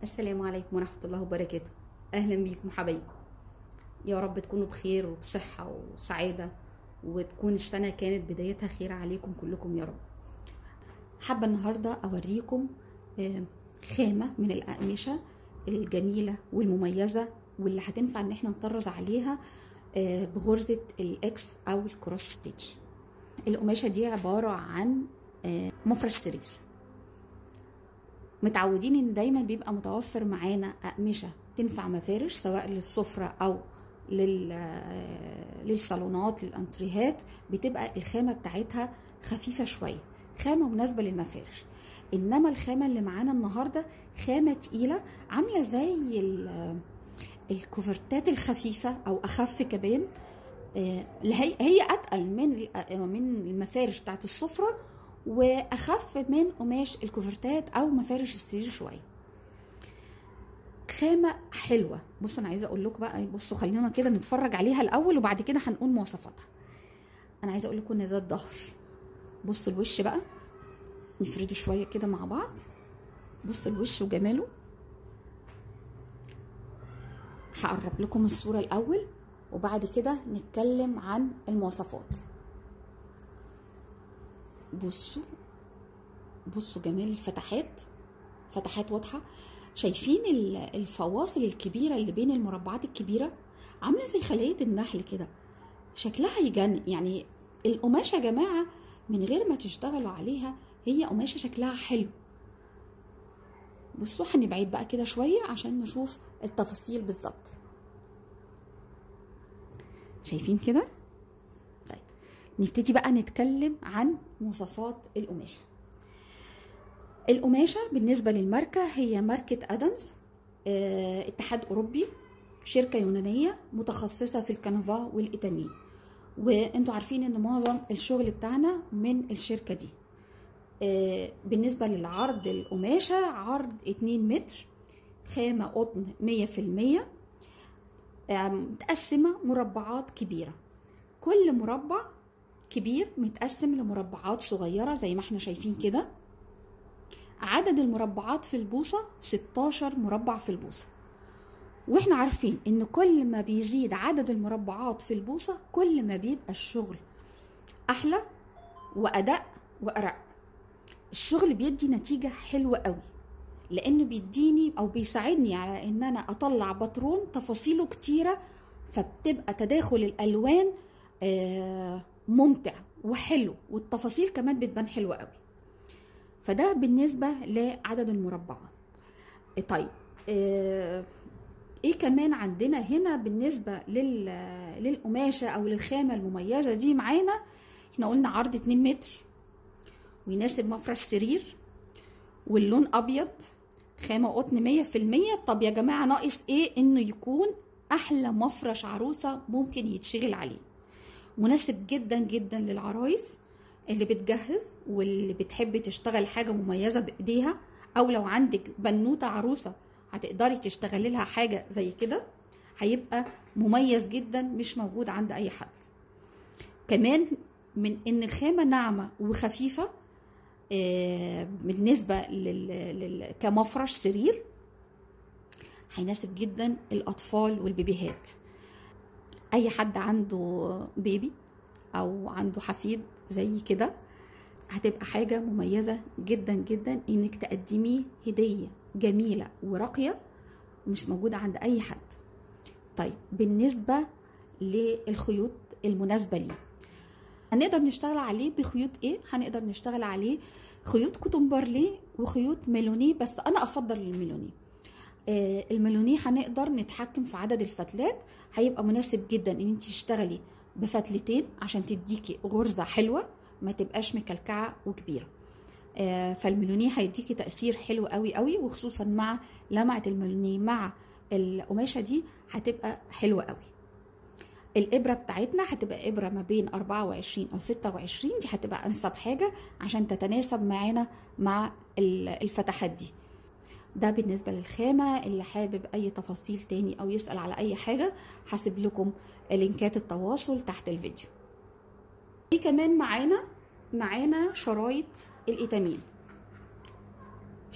السلام عليكم ورحمة الله وبركاته. أهلا بيكم حبايبي، يا رب تكونوا بخير وبصحة وسعادة، وتكون السنة كانت بدايتها خير عليكم كلكم يا رب. حابة النهاردة أوريكم خامة من الأقمشة الجميلة والمميزة واللي هتنفع إن احنا نطرز عليها بغرزة ال X أو ال cross stitch. القماشة دي عبارة عن مفرش سرير. متعودين ان دايما بيبقى متوفر معانا اقمشه تنفع مفارش سواء للسفره او للصالونات للانتريهات، بتبقى الخامة بتاعتها خفيفة شوية، خامة مناسبة للمفارش. انما الخامة اللي معانا النهارده خامة تقيلة، عامله زي الكوفرتات الخفيفة او اخف كمان، هي اتقل من المفارش بتاعت السفرة واخف من قماش الكوفرتات او مفارش السرير شوية. خامة حلوة. بصوا انا عايزه اقول لكم بقى، بصوا خلينا كده نتفرج عليها الاول وبعد كده هنقول مواصفاتها. انا عايزه اقول لكم ان ده الظهر، بصوا الوش بقى، نفرده شوية كده مع بعض. بصوا الوش وجماله. هقرب لكم الصورة الاول وبعد كده نتكلم عن المواصفات. بصوا بصوا جمال الفتحات، فتحات واضحة. شايفين الفواصل الكبيرة اللي بين المربعات الكبيرة، عامله زي خليه النحل كده، شكلها يجن. يعني القماشه يا جماعة من غير ما تشتغلوا عليها هي قماشة شكلها حلو. بصوا هنبعد بقى كده شوية عشان نشوف التفاصيل بالظبط. شايفين كده؟ طيب نبتدي بقى نتكلم عن مواصفات القماشه. القماشه بالنسبة للماركه هي ماركة ادمز، اتحاد اوروبي، شركة يونانية متخصصة في الكنفا والإيتامين، وانتوا عارفين ان معظم الشغل بتاعنا من الشركة دي. بالنسبة للعرض، القماشه عرض 2 متر، خامة قطن 100%، متقسمه مربعات كبيرة، كل مربع كبير متقسم لمربعات صغيرة زي ما احنا شايفين كده. عدد المربعات في البوصة 16 مربع في البوصة، واحنا عارفين ان كل ما بيزيد عدد المربعات في البوصة كل ما بيبقى الشغل احلى وادق وارق. الشغل بيدي نتيجة حلوة قوي، لانه بيديني او بيساعدني على ان انا اطلع باترون تفاصيله كتيرة، فبتبقى تداخل الالوان ممتع وحلو، والتفاصيل كمان بتبان حلوة قوي. فده بالنسبة لعدد المربعات. طيب ايه كمان عندنا هنا بالنسبة للقماشة او للخامة المميزة دي معانا؟ احنا قلنا عرض 2 متر ويناسب مفرش سرير، واللون ابيض، خامة قطن 100%. طب يا جماعة ناقص ايه؟ انه يكون احلى مفرش عروسة ممكن يتشغل عليه، مناسب جدا جدا للعرايس اللي بتجهز واللي بتحب تشتغل حاجة مميزة بإيديها، أو لو عندك بنوتة عروسة هتقدري تشتغلي لها حاجة زي كده، هيبقى مميز جدا مش موجود عند أي حد. كمان من إن الخامة ناعمة وخفيفة بالنسبة كمفرش سرير، هيناسب جدا الأطفال والبيبيهات. أي حد عنده بيبي أو عنده حفيد زي كده هتبقى حاجة مميزة جدا جدا انك تقدميه هدية جميلة وراقية مش موجودة عند اي حد. طيب بالنسبة للخيوط المناسبة ليه، هنقدر نشتغل عليه بخيوط ايه؟ هنقدر نشتغل عليه خيوط coton perlé وخيوط ميلوني، بس انا افضل الميلوني. الميلوني هنقدر نتحكم في عدد الفتلات، هيبقى مناسب جدا ان انت تشتغلي بفتلتين عشان تديكي غرزة حلوة ما تبقاش مكلكعة وكبيرة. فالميلوني هيديكي تأثير حلو قوي قوي، وخصوصا مع لمعة الميلوني مع القماشة دي هتبقى حلوة قوي. الإبرة بتاعتنا هتبقى إبرة ما بين 24 أو 26، دي هتبقى أنسب حاجة عشان تتناسب معانا مع الفتحات دي. ده بالنسبة للخامة. اللي حابب أي تفاصيل تاني أو يسأل على أي حاجة هسيب لكم لينكات التواصل تحت الفيديو. ايه كمان معانا؟ معانا شرايط الإيتامين.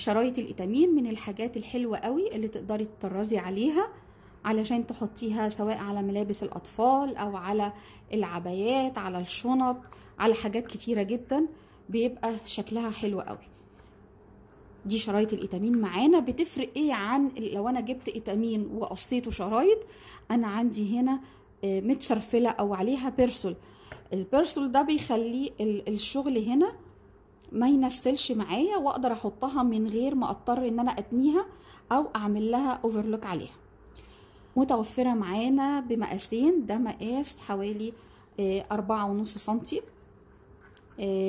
شرايط الإيتامين من الحاجات الحلوة قوي اللي تقدري تطرزي عليها علشان تحطيها سواء على ملابس الأطفال أو على العبايات، على الشنط، على حاجات كتيرة جدا، بيبقى شكلها حلو قوي. دي شرايط الإيتامين معانا. بتفرق ايه عن لو انا جبت إيتامين وقصيته شرايط؟ انا عندي هنا متسرفلة او عليها بيرسول. البيرسول ده بيخلي الشغل هنا ما ينسلش معايا، واقدر احطها من غير ما اضطر ان انا اتنيها او اعمل لها overlock عليها. متوفرة معانا بمقاسين، ده مقاس حوالي 4.5 سنتي،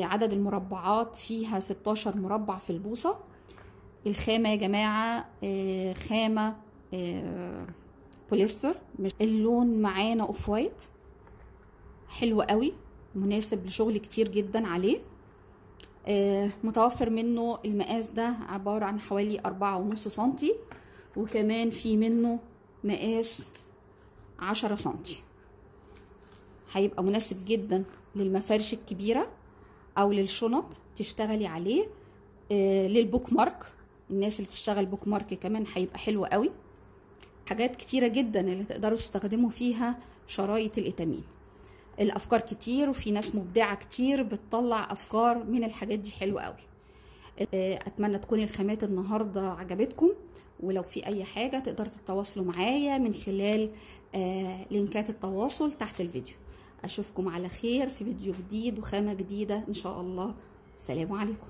عدد المربعات فيها 16 مربع في البوصة. الخامة يا جماعة خامة بوليستر، اللون معانا off white، حلو قوي، مناسب لشغل كتير جدا عليه. متوفر منه المقاس ده عبارة عن حوالي 4.5 سنتي، وكمان في منه مقاس 10 سنتي. هيبقى مناسب جدا للمفارش الكبيرة او للشنط تشتغلي عليه، لل bookmark، الناس اللي بتشتغل bookmark كمان هيبقى حلو قوي. حاجات كتيرة جدا اللي تقدروا تستخدموا فيها شرايط الإيتامين. الأفكار كتير، وفي ناس مبدعة كتير بتطلع أفكار من الحاجات دي حلوة قوي. أتمنى تكون الخامات النهاردة عجبتكم، ولو في أي حاجة تقدروا تتواصلوا معايا من خلال لينكات التواصل تحت الفيديو. أشوفكم على خير في فيديو جديد وخامة جديدة إن شاء الله. سلام عليكم.